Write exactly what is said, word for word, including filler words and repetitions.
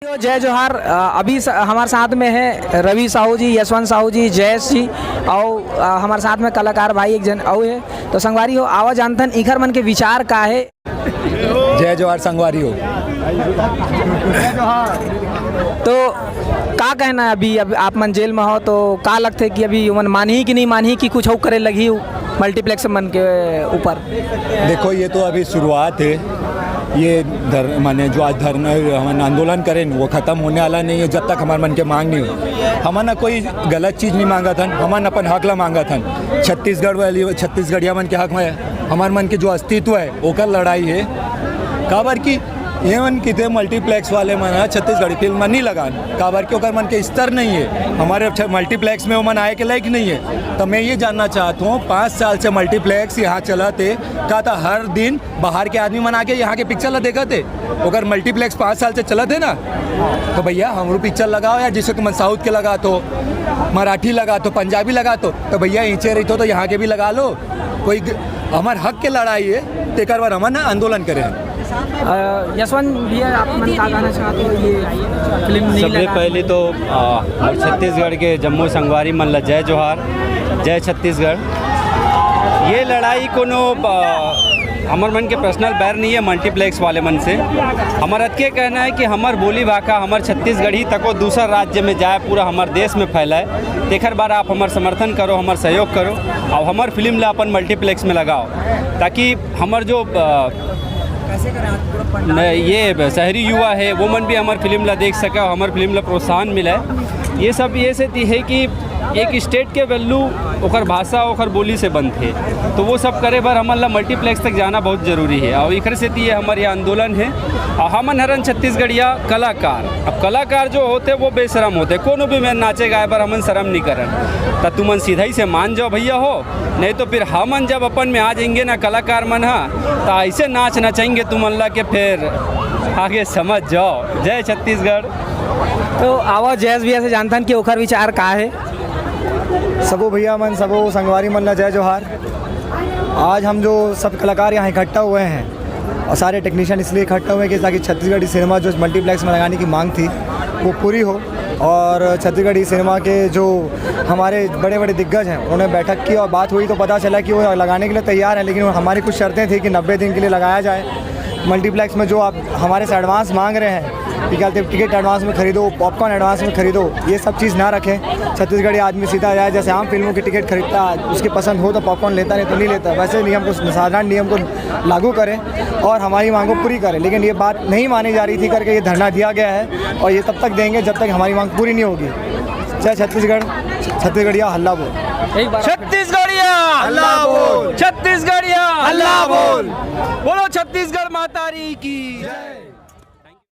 जय जोहार। अ, अभी स-, हमारे साथ में है रवि साहू जी, यशवंत साहू जी, जयेश जी, और, अ, हमारे साथ में कलाकार भाई एक जन और है। तो संगवारी हो, आवा जानथन इखर मन के विचार का है। जय जोहार संगवारी हो। तो का कहना है, अभी, अभी आप मन जेल में हो, तो का लगथे कि अभी ओमन मानही कि नहीं मानही, कि कुछ और करे लगही मल्टीप्लेक्स मन के ऊपर? देखो, ये तो अभी शुरुआत है। ये धर-, माने जो आज धरना, हमन आंदोलन करेन, वो खत्म होने वाला नहीं है जब तक हमार मन के मांग नहीं हो। हमन ना कोई गलत चीज नहीं मांगत हन, हमन अपन हक ला मांगत हन। छत्तीसगढ़ वाली, छत्तीसगढ़िया मन के हक में, हमार मन के जो अस्तित्व है, ओकर लड़ाई है। काबर कि ये मन किते मल्टीप्लेक्स वाले मन ह छत्तीसगढ़ी फिल्म में नहीं लगान, काबर कि ओकर मन के स्तर नहीं है। हमारे छ-, मल्टीप्लेक्स में वो मन आए के लायक नहीं है। तो मैं ये जानना चाहता हूँ, पाँच साल से मल्टीप्लेक्स यहाँ चलत है, का था हर दिन बाहर के आदमी मन आके यहाँ के पिक्चर ला देखत है? ओकर मल्टीप्लेक्स पाँच साल से चलत है ना, तो भैया हमरो पिक्चर लगाओ यार, जैसे कि मन साउथ के लगा तो, मराठी लगा तो, पंजाबी लगा तो, तो भैया इचे रही तो, तो यहाँ के भी लगा लो। कोई ग-, हमार हक के लड़ाई है, तेकर बर हमन आंदोलन करे हैं। अ, यशवंत भैया, आप मन का कहना चाहते हो ये फिल्म नहीं सबले लगा? पहले तो, अ, हमर छत्तीसगढ़ के जम्मो संगवारी मन ला जय जोहार, जय छत्तीसगढ़। ये लड़ाई कोनो, अ, हमर मन के पर्सनल बैर नहीं है मल्टीप्लेक्स वाले मन से। हमर अतके कहना है कि हमर बोली भाखा, हमर छत्तीसगढ़ी तको दूसर राज्य में जाए, पूरा हमर देश में फैलाए। तेखर बर आप हमर समर्थन करो, हमर सहयोग करो, और हमर फिल्म ला अपन मल्टीप्लेक्स में लगाओ, ताकि हमर जो, अ, न, ये शहरी युवा है, वो मन भी हमर फिल्म ला देख सके और हमर फिल्म ला प्रोत्साहन मिले। ये सब ये से ती है कि एक स्टेट के वैल्यू ओकर भाषा, ओकर बोली से बनथे, तो वो सब करे बर हमन ला मल्टीप्लेक्स तक जाना बहुत जरूरी है। और एकर से ती ये हमर ये आंदोलन है। और हमन हरन छत्तीसगढ़िया कलाकार, अब कलाकार जो होते वो बेशरम होते, कोनो भी में नाचे गाए बर हमन शरम नहीं करन। त तुमन सीधा ही से मान जाओ भैया हो, नहीं तो फिर हमन जब अपन में आ जाएंगे ना कलाकार मन हा, त ऐसे नाच नचाएंगे तुमन ला के फिर आगे समझ जाओ। जय छत्तीसगढ़। तो आवा जयेश भैया से जानथन कि ओखर विचार का है। सबो भैया मन, सबो संगवारी मन ला जय जोहार। आज हम जो सब कलाकार यहाँ इकट्ठा हुए हैं और सारे टेक्नीशियन इसलिए इकट्ठा हुए हैं कि ताकि छत्तीसगढ़ी सिनेमा जो मल्टीप्लेक्स में लगाने की मांग थी, वो पूरी हो। और छत्तीसगढ़ी सिनेमा के जो हमारे बड़े बड़े दिग्गज हैं, उन्होंने बैठक की और बात हुई तो पता चला कि वो लगाने के लिए तैयार हैं, लेकिन हमारी कुछ शर्तें थी कि नब्बे दिन के लिए लगाया जाए। मल्टीप्लेक्स में जो आप हमारे से एडवांस मांग रहे हैं कि क्या टिकट एडवांस में खरीदो, पॉपकॉर्न एडवांस में खरीदो, ये सब चीज़ ना रखें। छत्तीसगढ़ी आदमी सीधा जाए, जैसे आम फिल्मों की टिकट खरीदता है, उसकी पसंद हो तो पॉपकॉर्न लेता, नहीं तो नहीं लेता। वैसे नियम को, साधारण नियम को लागू करें और हमारी मांगों पूरी करें, लेकिन ये बात नहीं मानी जा रही थी करके ये धरना दिया गया है और ये तब तक देंगे जब तक हमारी मांग पूरी नहीं होगी। जय छत्तीसगढ़। छत्तीसगढ़िया हल्ला बोल। एक बार छत्तीसगढ़िया हल्ला बोल। छत्तीसगढ़िया हल्ला बोल। बोलो छत्तीसगढ़ माता री की।